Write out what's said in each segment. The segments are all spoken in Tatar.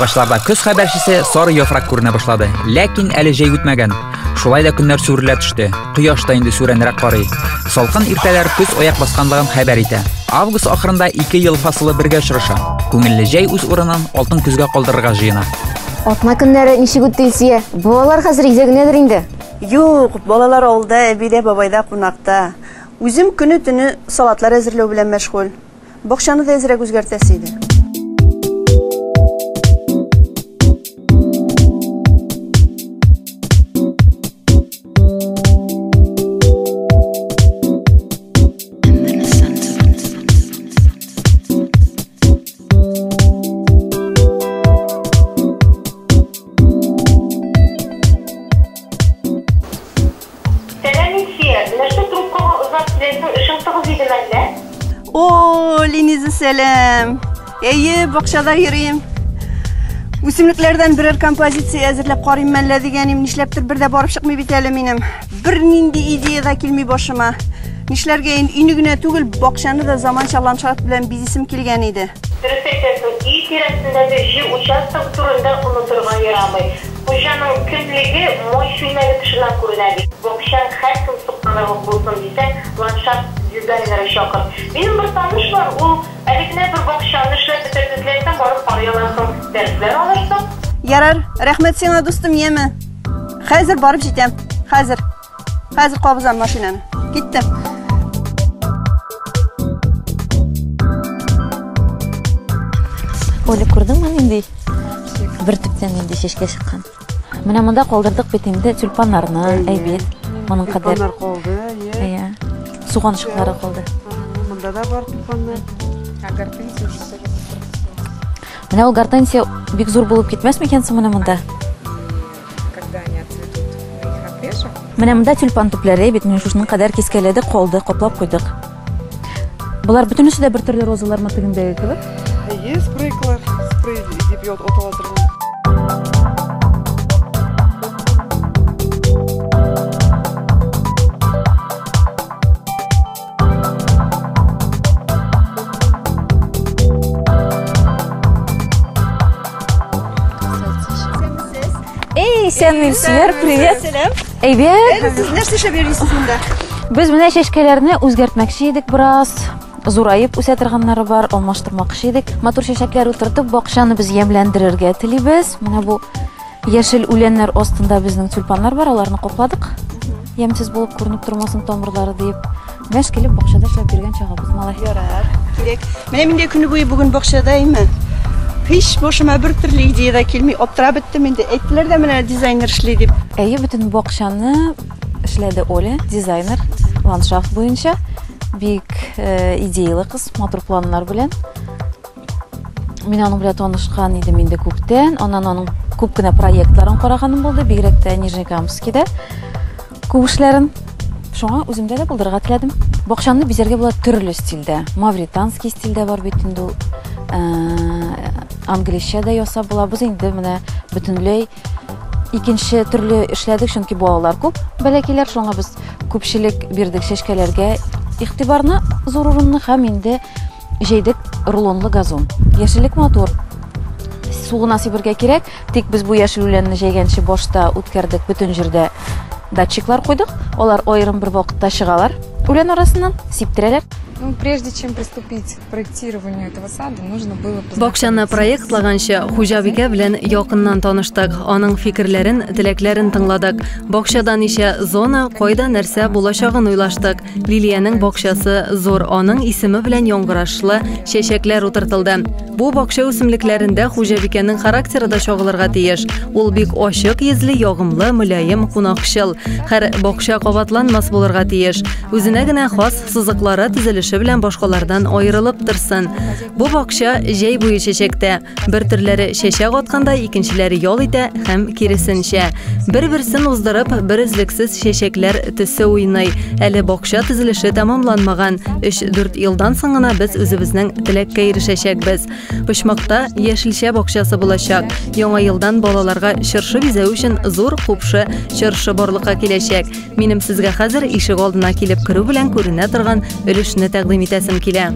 Агачларда көз хәбәрчесе сары яфрак күренә башлады. Ләкин әле җәй үтмәгән. Шулай да көннәр сүрелә төште. Кояш та инде сүрәнрәк карый. Салкын иртәләр көз аяк басканлыгын хәбәр итә. Август ахырында ике ел фасылы бергә очраша. Күңелле җәй үз урынын алтын көзгә калдырырга җыена. Атна көннәре ничек үтте, Илсөя? Балалар хәзер өйдә генәдер инде. Юк, балалар авылда, әбидә, бабайда кунакта. Үзем көне-төне салатлар әзерләү белән мәшгуль. Бакчаны да әзрәк үзгәртәсе иде. Сәлам, Илсөя. Нәрсә трубкага озак сөйләсең, эшең тыгыз иде мәллә? О, Лениза, сәлам. Әйе, бакчада йөрим. Үсемлекләрдән берәр композиция әзерләп карыйм мәллә дигәнем, нишләптер бер дә барып чыкмый бит әле минем. Бернинди идея да килми башыма. Нишләргә инде, өйне генә түгел, бакчаны да заманча ландшафт белән бизисем килгән иде. Дөрес әйтәсең, өй тирәсендәге җир участогы турында онытырга ярамый. Хуҗаның кемлеге май чүлмәге тышыннан күренә бит. Бакчаң һәркем сокланырлык булсын дисәң, ландшафт дизайнеры чакыр. Минем бер таныш бар, ул әле генә бер бакчаны эшләп бетерде, теләсәң, барып карый аласың, дәресләр алырсың. Ярар, рәхмәт сиңа, дустым, яме. Хәзер барып җитәм. Хәзер. Хәзер кабызам машинаны. Киттем. Оля, күрдеңме нинди? Бер төптән нинди чәчкә чыккан. Менә монда калдырдык бит инде тюльпаннарны, әйбит. Моның кадәр. Тюльпаннар калды, әйе. Әйе. Суганчыклары калды. Монда да бар тюльпаннар. А гортензия уже тоже. Менә ул гортензия бик зур булып китмәс микән соң менә монда? Менә монда тюльпан төпләре бит, менә шушының кадәр кискәләдек, калды, каплап куйдык. Болар бөтенесе дә бер төрле розалармы тегендәге кебек? Әйе, спрейклар, спрей дип атала торган. Эй, сәлам, Илсөяр, привет. Сәлам. Әйбәт. Әле сез нәрсә эшләп йөрисез монда? Без менә чәчкәләрне үзгәртмәкче идек бераз. Зураеп үсә торганнары бар, алмаштырмакчы идек. Матур чәчәкләр утыртып, бакчаны без ямьләндерергә телибез. Менә бу Яшел үләннәр астында безнең тюльпаннар бар, аларны капладык. Ямьсез булып күренеп тормасын тамырлары диеп. Мәш килеп бакчада эшләп йөргән чагыбыз, малай. Ярар, кирәк. Менә мин дә көне буе бүген бакчада име. Һич башыма бер төрле идея да килми, аптырап беттем инде. Әйттеләр дә менә дизайнер эшли дип. Әйе, бөтен бакчаны эшләде Оля, дизайнер, ландшафт буенча. Бик э, идеялы кыз, матур планнар белән. Мин аның белән танышкан идем инде күптән. Аннан аның күп кенә проектларын караганым булды, бигрәк тә Нижнекамскида күп эшләрен. Шуңа үземдә дә булдырырга теләдем. Бакчаны бизәргә була төрле стильдә. Мавританский стильдә бар бит инде ул. Э, англичә дә ясап була. Без инде менә бөтенләй икенче төрле эшләдек, чөнки балалар күп, бәләкәйләр, шуңа без күпчелек бирдек чәчкәләргә игътибарны, зур урынны һәм инде Җәйдек рулонлы газон. Яшеллек матур. Су гына сибергә кирәк. Тик без бу яшел үләнне җәйгәнче башта үткәрдек, бөтен җирдә датчиклар куйдык. Алар аерым бер вакытта чыгалар үлән арасыннан, сиптерәләр. Ну, прежде чем приступить к проектированию этого сада, нужно было Бакчаны проектлаганчы, хуҗабикә белән якыннан таныштык, аның фикерләрен, теләкләрен тыңладык. Бакчада ничә зона, кайда нәрсә булачагын уйлаштык. Лилиянең бакчасы зур, аның исеме белән яңгырашлы чәчәкләр утыртылды. Бу бакча үсемлекләрендә хуҗабикәнең характеры да чагылырга тиеш. Ул бик ачык йөзле, ягымлы, мөлаем, кунакчыл. Һәр бакча кабатланмас булырга тиеш. Үзенә генә хас сызыклары, төзелеше белән башкалардан аерылып торсын. Бу бакча җәй буе чәчәктә. Бер төрләре чәчәк атканда, икенчеләре ял итә һәм киресенчә. Бер-берсен уздырып, берөзлексез чәчәкләр төсе уйный. Әле бакча төзелеше тәмамланмаган. Өч-дүрт елдан соң гына без үзебезнең теләккә ирешәчәкбез. Почмакта яшелчә бакчасы булачак. Яңа елдан балаларга чыршы бизәү өчен зур купшы чыршы барлыкка киләчәк. Минем сезгә хәзер ишек алдына килеп керү белән күренә торган өлешне тәкъдим итәсем килә.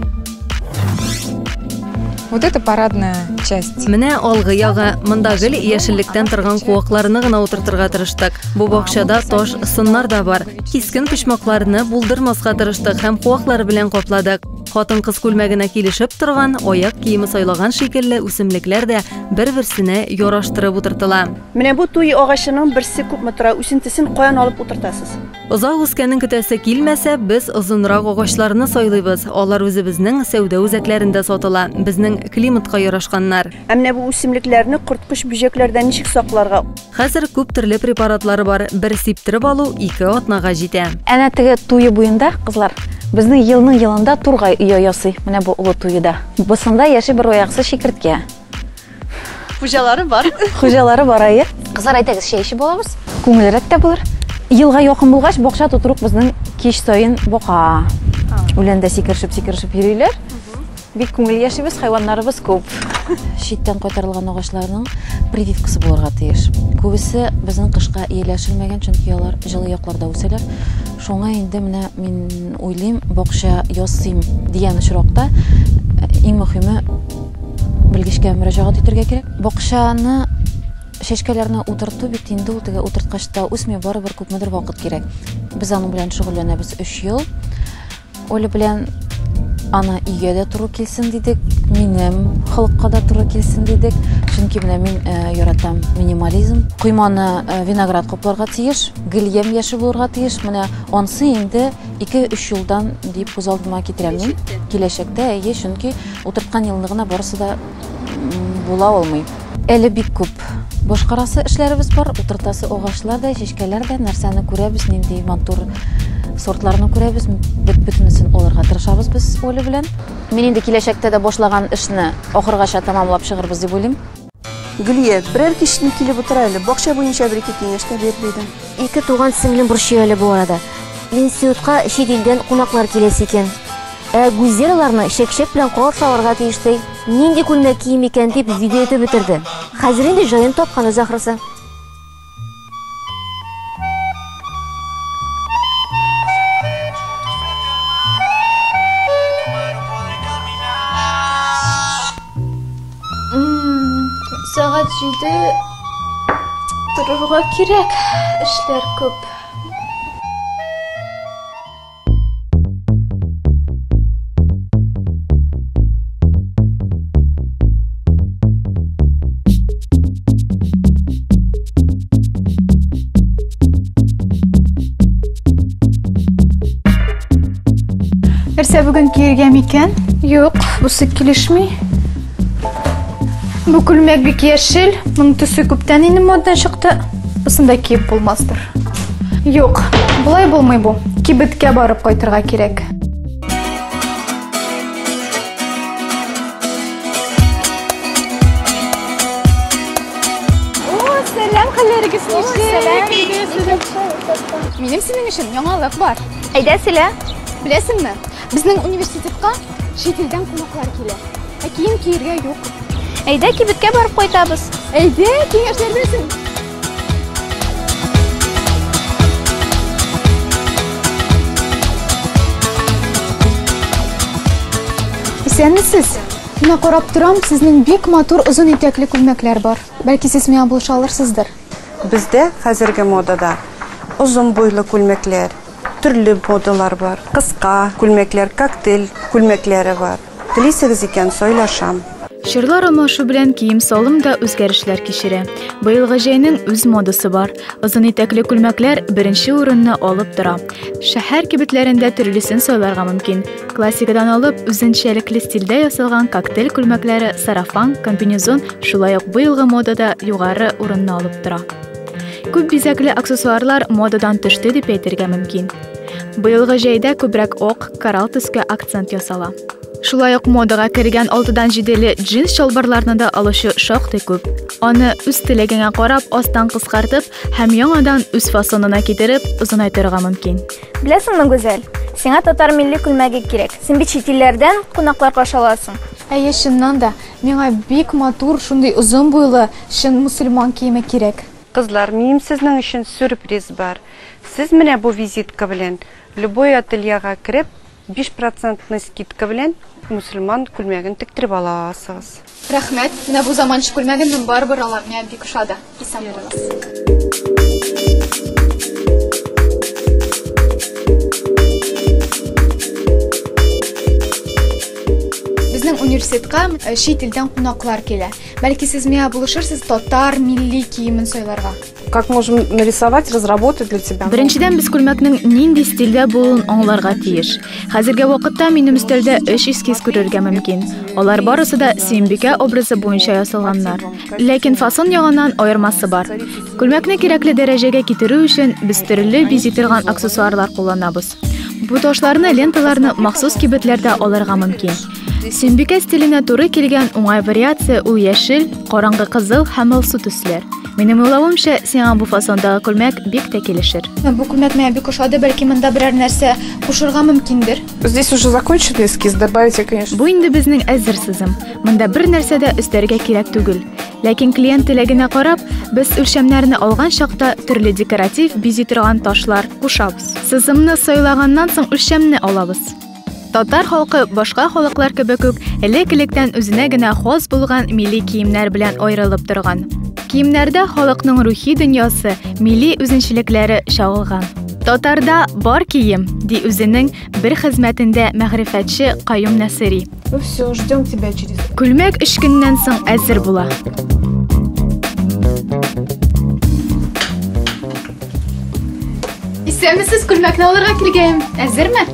Вот это парадная часть. Менә алгы ягы. Монда гел яшеллектән торган куакларны гына утыртырга тырыштык. Бу бакчада таш сыннар да бар. Кискен почмакларны булдырмаска тырыштык һәм куаклар белән капладык. Хатын-кыз күлмәгенә килешеп торган, аяк киеме сайлаган шикелле үсемлекләр дә бер-берсенә яраштырып утыртыла. Менә бу туй агачының берсе күпме тора? Үсентесен каян алып утыртасыз? Озак үскәнен көтәсе килмәсә, без озынрак агачларны сайлыйбыз. Алар үзебезнең сәүдә үзәкләрендә сатыла, безнең климатка ярашканнар. Ә менә бу үсемлекләрне корткыч бөҗәкләрдән ничек сакларга? Хәзер күп төрле препаратлар бар. Бер сиптереп алу 2 атнага җитә. Әнә теге туе буенда, кызлар, безнең елның елында тургай оя ясый. Менә бу олы туеда. Бусында яши бер аяксыз чикерткә. Хуҗалары бар. Хуҗалары бар, әйе. Кызлар, әйдәгез, чәй эчеп алабыз. Күңелрәк тә булыр. Елга якын булгач, бакча тутырук безнең кич саен бака. Үләндә сикерешеп-сикерешеп йөриләр. Бик күңел яшибез, хайваннарыбыз күп. Читтән кайтарылган агачларның прививкасы булырга тиеш. Күбесе безнең кышка ияләшелмәгән, чөнки алар җылы якларда үсәләр. Шуңа инде менә мин уйлыйм, бакча ясыйм дигән очракта иң мөһиме белгечкә мөрәҗәгать итәргә кирәк. Бакчаны чәчкәләрне утырту бит инде ул теге утырткач та үсми, барыбер күпмедер вакыт кирәк. Без аның белән шөгыльләнәбез 3 ел. Оля белән аны өйгә дә туры килсен дидек, минем холыкка да туры килсен дидек. Чөнки менә мин яратам минимализм. Койманы виноград капларга тиеш, гел ямь-яшел булырга тиеш. Менә ансы инде 2-3 елдан дип күз алдыма китерәм мин. Киләчәктә, әйе, чөнки утырткан елны гына барысы да була алмый. Әле бик күп башкарасы эшләребез бар, утыртасы агачлар да, чәчкәләр дә, нәрсәне күрәбез, нинди матур сортларны күрәбез, бөтенесен алырга тырышабыз без Оля белән. Мин инде киләчәктә дә башлаган эшне ахыргача тәмамлап чыгырбыз дип уйлыйм. Гөлия, берәр кичне килеп утыр әле, бакча буенча бер-ике киңәш тә бирер идең. Ике туган сеңлем борчый әле бу арада. Институтка чит илдән кунаклар киләсе икән. Ә Гүзәл аларны чәкчәк белән каршы алырга тиеш ди. Нинди күлмәк кием икән дип видео итеп бетерде. Хәзер инде җаен тапкан үз ахрысы. Сәгать 7. Торырга кирәк, эшләр күп. Нәрсә бүген киергә микән? Юк, бусы килешми. Бу күлмәк бик яшел, моның төсе күптән инде модадан чыкты. Бусын да киеп булмастыр. Юк, болай булмый бу. Кибеткә барып кайтырга кирәк. О, сәлам, хәлләрегез ничек? Минем синең өчен яңалык бар. Әйдә, сөйлә. Беләсеңме, безнең университетка чит илдән кунаклар килә. Ә кием киергә юк. Әйдә, кибеткә барып кайтабыз. Әйдә, киңәшләр бирсен. Исәнмесез. Менә карап торам, сезнең бик матур озын итәкле күлмәкләр бар. Бәлки сез миңа булыша алырсыздыр. Бездә хәзерге модада озын буйлы күлмәкләр, төрле модалар бар. Кыска күлмәкләр, коктейль күлмәкләре бар. Телисегез икән, сайлашам. Чорлар алмашу белән кием-салым да үзгәрешләр кичерә. Быелгы җәйнең үз модасы бар. Озын итәкле күлмәкләр беренче урынны алып тора. Шәһәр кибетләрендә төрлесен сайларга мөмкин. Классикадан алып, үзенчәлекле стильдә ясалган коктейль күлмәкләре, сарафан, комбинезон шулай ук быелгы модада югары урынны алып тора. Күп бизәкле аксессуарлар модадан төште дип әйтергә мөмкин. Быелгы җәйдә күбрәк ок, коралл төскә акцент ясала. Шулай ук модага кергән алтыдан җиделе джинс чалбарларны да алучы шактый күп. Аны үз теләгеңә карап, астан кыскартып һәм яңадан үз фасонына китереп, озынайтырга мөмкин. Беләсеңме, Гүзәл, сиңа татар милли күлмәге кирәк. Син бит чит илләрдән кунаклар каршы аласың. Әйе, чыннан да, миңа бик матур, шундый озын буйлы, чын мусульман киеме кирәк. Кызлар, минем сезнең өчен сюрприз бар. Сез менә бу визитка белән любой ательега кереп, 5 процентный скидка белән мөселман күлмәген тектереп аласыз. Рәхмәт. Менә бу заманча күлмәген мин барыбер алам. Миңа бик ошады. Исән булыгыз. Безнең университетка э, чит илдән кунаклар килә. Бәлки сез миңа булышырсыз татар милли киемен сайларга? Как можем нарисовать, разработать для тебя? Беренчедән, без күлмәкнең нинди стильдә булуын аңларга тиеш. Хәзерге вакытта минем өстәлдә өч эскиз күрергә мөмкин. Алар барысы да Сөембикә образы буенча ясалганнар. Ләкин фасон ягыннан аермасы бар. Күлмәкне кирәкле дәрәҗәгә китерү өчен без төрле бизи торган аксессуарлар кулланабыз. Бу ташларны, ленталарны махсус кибетләрдә алырга мөмкин. Сөембикә стиленә туры килгән уңай вариация ул яшел, караңгы кызыл һәм алсу төсләр. Минем уйлавымча, сиңа бу фасондагы күлмәк бик тә килешер. Бу күлмәк миңа бик ошады, бәлки монда берәр нәрсә кушырга мөмкиндер. Здесь уже законченный эскиз, добавить я, конечно. Бу инде безнең әзер сызым. Монда бер нәрсә дә өстәргә кирәк түгел. Ләкин клиент теләгенә карап, без үлчәмнәрне алган чакта төрле декоратив бизи торган ташлар кушабыз. Сызымны сайлаганнан соң үлчәмне алабыз. Татар халкы башка халыклар кебек үк элек-электән үзенә генә хас булган милли киемнәр белән аерылып торган. Киемнәрдә халыкның рухи дөньясы, милли үзенчәлекләре чагылган. Татарда бар кием, ди үзенең бер хезмәтендә мәгърифәтче Каюм Насыйри. Ну все, ждем тебя через... Күлмәк өч көннән соң әзер була. Исәнмесез, күлмәкне алырга килгәем. Әзерме?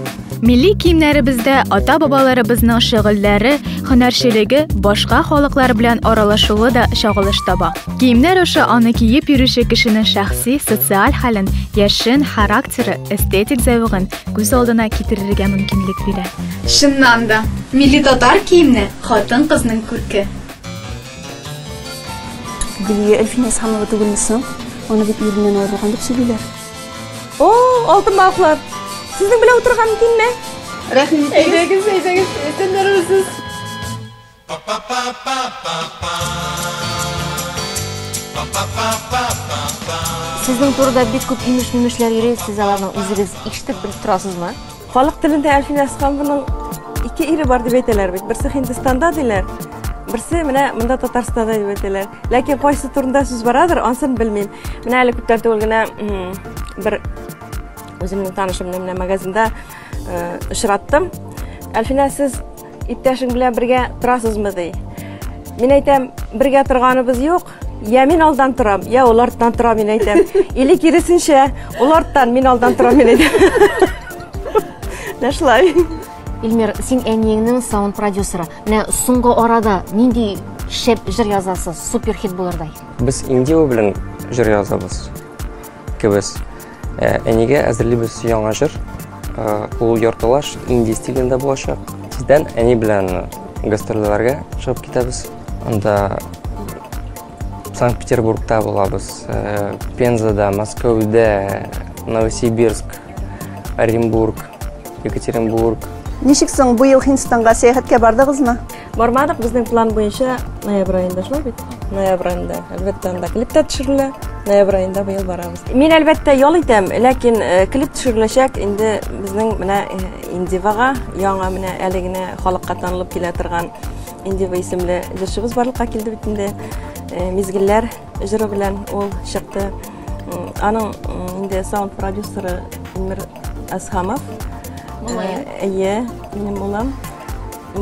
Милли киемнәребездә ата-бабаларыбызның шөгыльләре, һөнәрчелеге, башка халыклар белән аралашуы да чагылыш таба. Киемнәр аша аны киеп йөрүче кешенең шәхси, социаль хәлен, яшен, характеры, эстетик зәвыгын күз алдына китерергә мөмкинлек бирә. Чыннан да, милли татар киемне хатын-кызның күрке. Гөлия Әлфинә Исханова түгелме соң? Аны бит иреннән аерылган дип сөйлиләр. О, алтын балыклар! Сезнең белән утырырга мөмкинме? Рәхим итегез. Әйдәгез, әйдәгез, исәннәрмесез. Сезнең турыда бик күп имеш-мимешләр йөри, сез аларны үзегез ишетеп белеп торасызмы? Халык телендә Әлфинә Әсханованың ике ире бар дип әйтәләр бит. Берсе Һиндстанда диләр, берсе менә монда Татарстанда дип әйтәләр. Ләкин кайсы турында сүз барадыр, ансын белмим. Менә әле күптән түгел генә бер үземнең танышымны менә магазинда э, очраттым. Әлфинә, сез иптәшең белән бергә торасызмы ди. Мин әйтәм, бергә торганыбыз юк. Я мин алдан торам, я ул арттан тора, мин әйтәм. Или киресенчә, ул арттан, мин алдан торам, мин әйтәм. Менә шулай. Илмир, син әниеңнең саунд продюсеры. Менә соңгы арада нинди шәп җыр язасыз, супер хит булырдай? Без Индио белән җыр язабыз. Икебез. Э, әнигә әзерлибез яңа җыр. Э, ул яртылаш инди стилендә булачак. Тиздән әни белән гастрольләргә чыгып китәбез. Анда Санкт-Петербургта булабыз, э, Пензада, Мәскәүдә, Новосибирск, Оренбург, Екатеринбург. Ничек соң быел Һиндстанга сәяхәткә бардыгызмы? Бармадык, безнең план буенча ноябрь аенда шулай бит? Ноябрь аенда, әлбәттә, анда клип тә төшерелә. Ноябрь аенда быел барабыз. Мин әлбәттә ял итәм, ләкин э, клип төшереләчәк инде безнең менә э, Индивага яңа менә әле генә халыкка танылып килә торган Индива исемле җырчыбыз барлыкка килде бит инде. Э, Мизгелләр җыры белән ул чыкты. Аның инде саунд продюсеры Илмир Асхамов. Әйе, минем улым.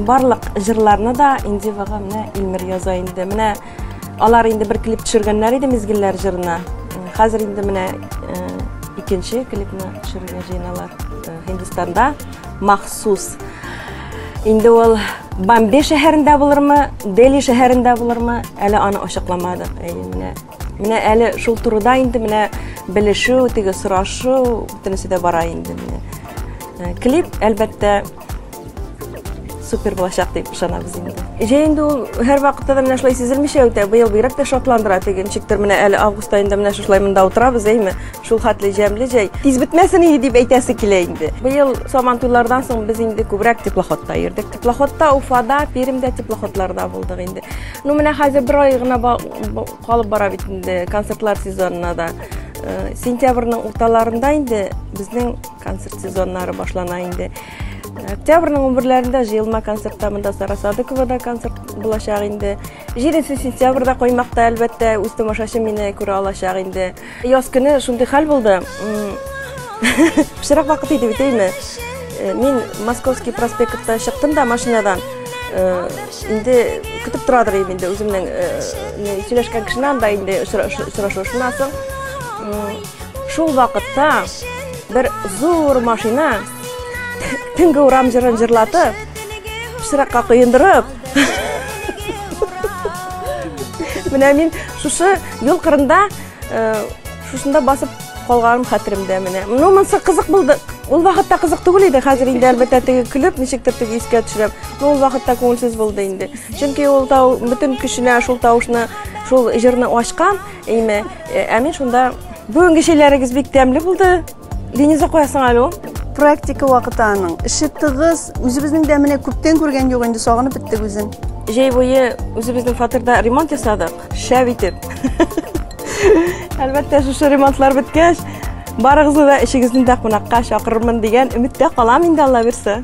Барлык җырларны да Индивага менә Илмир яза инде. Менә алар инде бер клип төшергәннәр иде Мизгелләр җырына. Хәзер инде менә икенче клипны төшерергә җыеналар. Һиндстанда махсус. Инде ул Бомбей шәһәрендә булырмы, Дели шәһәрендә булырмы, әле аны ачыкламадык. Әйе, менә Менә әле шул турыда инде менә белешү, теге сорашу, бөтенесе дә бара инде менә. Э, клип, әлбәттә, супер булачак дип ышанабыз инде. Җәй инде ул һәр вакытта да менә шулай сизелмичә үтә. Быел бигрәк тә шатландыра теге ничектер менә әле август аенда менә шушылай монда утырабыз, әйме? Шул хәтле җәмле җәй. Тиз бетмәсен иде дип әйтәсе килә инде. Быел Сабантуйлардан соң без инде күбрәк теплоходта йөрдек. Теплоходта Уфада, Пермьдә теплоходларда булдык инде. Ну менә хәзер бер ай гына калып бара бит инде концертлар сезонына да. Э, сентябрьнең урталарында инде безнең концерт сезоннары башлана инде. Октябрьнең 11-ләрендә җыелма концертта монда Сара Садыковада концерт булачак инде. 7 сентябрьдә Коймакта, әлбәттә, үз тамашачым мине күрә алачак инде. Яз көне шундый хәл булды. Пычрак вакыт иде бит, әйме? Э, мин Московский проспектта чыктым да машинадан. Э, инде көтеп торадыр идем инде үземнең э, сөйләшкән кешене анда инде очрашу. Шуннан соң шул вакытта бер зур машина төнге урам җырын җырлатып, пычракка коендырып, менә мин шушы юл кырында э, шушында басып калганым хәтеремдә менә. Ну, монысы кызык булды. Ул вакытта кызык түгел иде, хәзер инде әлбәттә теге көлеп, ничектер теге искә төшерәм. Но ул вакытта күңелсез булды инде. Чөнки ул тау бөтен көченә шул тавышны, шул җырны ачкан, әйме. Э, ә мин шунда бүгенге чәйләрегез бик тәмле булды. Лениза куясың әле ул. Практика вакыты аның. Эше тыгыз, үзебезнең дә менә күптән күргән юк инде, сагынып беттек үзен. Җәй буе үзебезнең фатирда ремонт ясадык, шәп итеп. Әлбәттә, шушы ремонтлар беткәч, барыгызны да эшегезне дә кунакка чакырырмын дигән өметтә калам инде, Алла бирсә.